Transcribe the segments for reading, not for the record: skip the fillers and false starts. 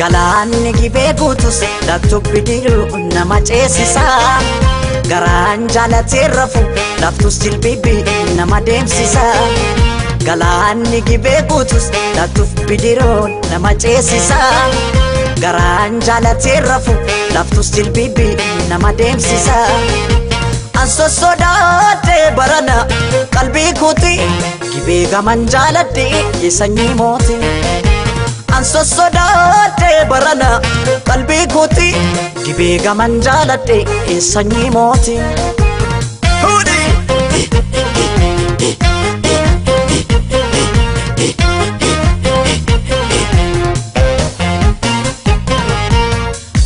Galaanni gibee guutus laftuf bidiruu nama ceesisa. Garaan jaalatee rafu laftus jilbibi nama deemsisa. Galaanni gibee guutus laftuf bidiruu nama ceesisa. Garaan jaalatee rafu laftus jilbibi nama deemsisa. An sossodaadhee barana qalbii kooti gibee gaman jaaladhee sanyii mootii. An sossodaadhee barana qalbii kooti gibee gaman jaaladhee sanyii mootii.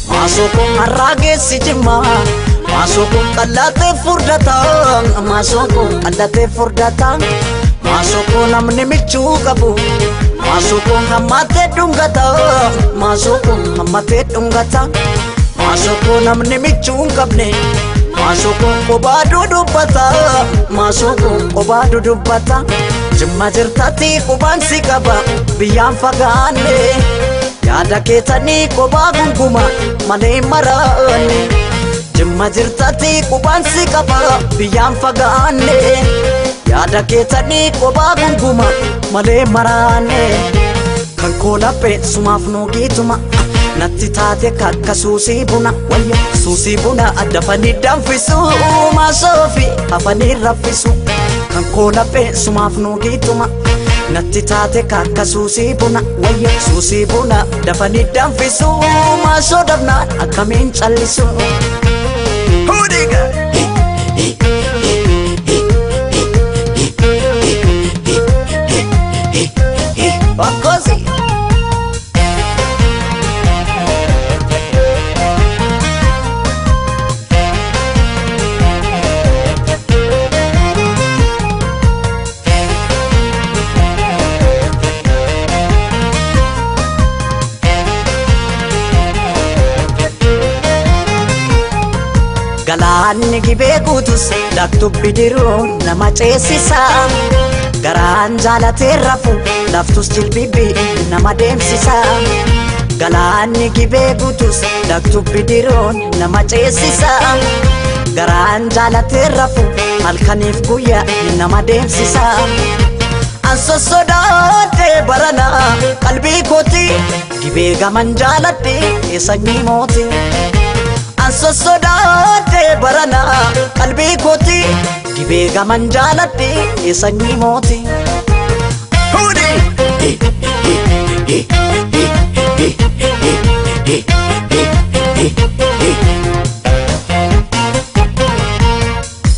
Maasoo har'aa geessi jimmaa. Maasoo qallatee furdata. Maasoo qallatee furdata. Maasoo namni michuu qabu. Maasoo hammatee dhungata. Maasoo hammatee dhungata. Maasoo namni michuu hin qabne. Maasoo qobaa dudubbata. Maasoo qobaa dudubbata. Jimma jirtatti qubaan si qaba biyyaan fagaanne. Yaada keetanii qobaa gunguma malee maraanne. Jimma jirtatti qubaan si qaba biyyaan fagaanne. Yaada keetanii qobaa gunguma malee maraanne. Kan koo laphee sumaaf nuugiituma natti taate kakka suusii buna wayya suusii buna addafanii danfisu maasoofi hafanii raffisu. Kan koo laphee sumaaf nuugiituma natti taate kakka suusii buna wayya suusii buna dafanii danfisu maasoo dhabnaan akkamiin callisu. Hudiga. Bakkosi. Galaanni gibee guutus laftuf bidiruu nama ceesisa. Garaan jaalatee rafu laftus jilbibi nama deemsisa. Galaanni gibee guutus laftuf bidiruu nama ceesisa. Garaan jaalatee rafu halkaniif guyyaa nama deemsisa. An sossodaadhee barana qalbii kooti gibee gaman jaaladhee sanyii mootii. An sossodaadhee barana qalbii kooti gibee gaman jaaladhee sanyii mootii. Hudi.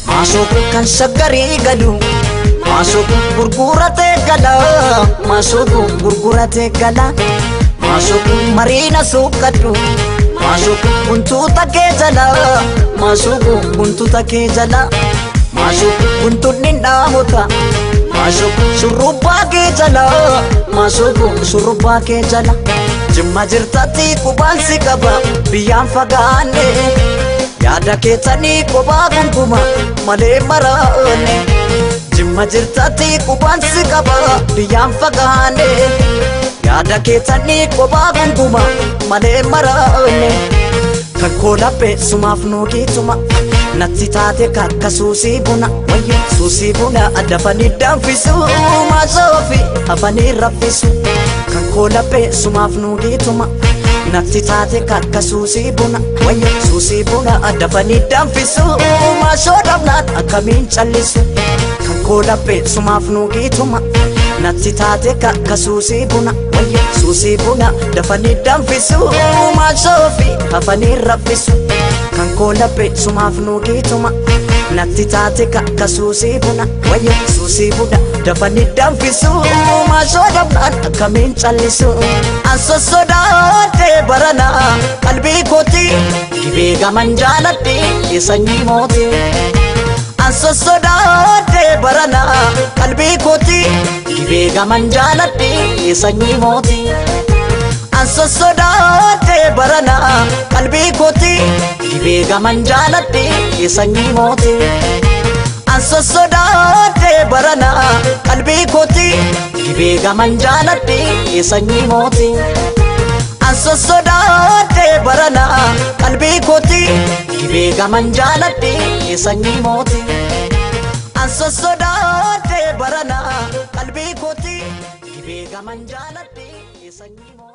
Maasoo kan shaggarii galu maasoo gurguratee gala maasoo gurguratee gala maasoo mariina suuqadhu maasoo guntuuta kee jala maasoo guntuuta kee jala maasoo guntuunni dhaamota maasoo shurrubbaa kee jala maasoo shurrubbaa kee jala jimma jirtatti qubaan si qaba biyyaan fagaanne. Yaada keetanii qobaa gunguma malee maraanne. Jimma jirtatti qubaan si qaba biyyaan fagaanne. Yaada keetanii qobaa gunguma malee maraanne. Kan koo laphee sumaaf nuugiituma natti taate kakka suusii buna wayya suusii buna dafanii danfisu maasoofi hafanii raffisu. Kan koo laphee sumaaf nuugiituma natti taate kakka suusii buna wayya suusii buna dafanii danfisu maasoo dhabnaan akkamiin callisu. Kan koo laphee sumaaf nuugiituma natti taate kakka suusii buna wayya suusii buna dafanii danfisu maasoofi hafanii raffisu. Kan koo laphee sumaaf nuugiituma natti taate kakka suusii buna wayya suusii buna dafanii danfisu maasoo dhabnaan akkamiin callisu. An sossodaadhee barana qalbii kooti gibee gaman jaaladhee sanyii mootii. An sossodaadhee barana qalbii kooti gibee gaman jaaladhee sanyii mootii. An sossodaadhee barana qalbii kooti gibee gaman jaaladhee sanyii mootii. An sossodaadhee barana qalbii kooti gibee gaman jaaladhee sanyii mootii. An An sossodaadhe barana qalbii kooti dhibee gaman jaaladhe sanyii mooti. An sossodaadhe barana qalbii kooti dhibee gaman jaaladhe sanyii mooti.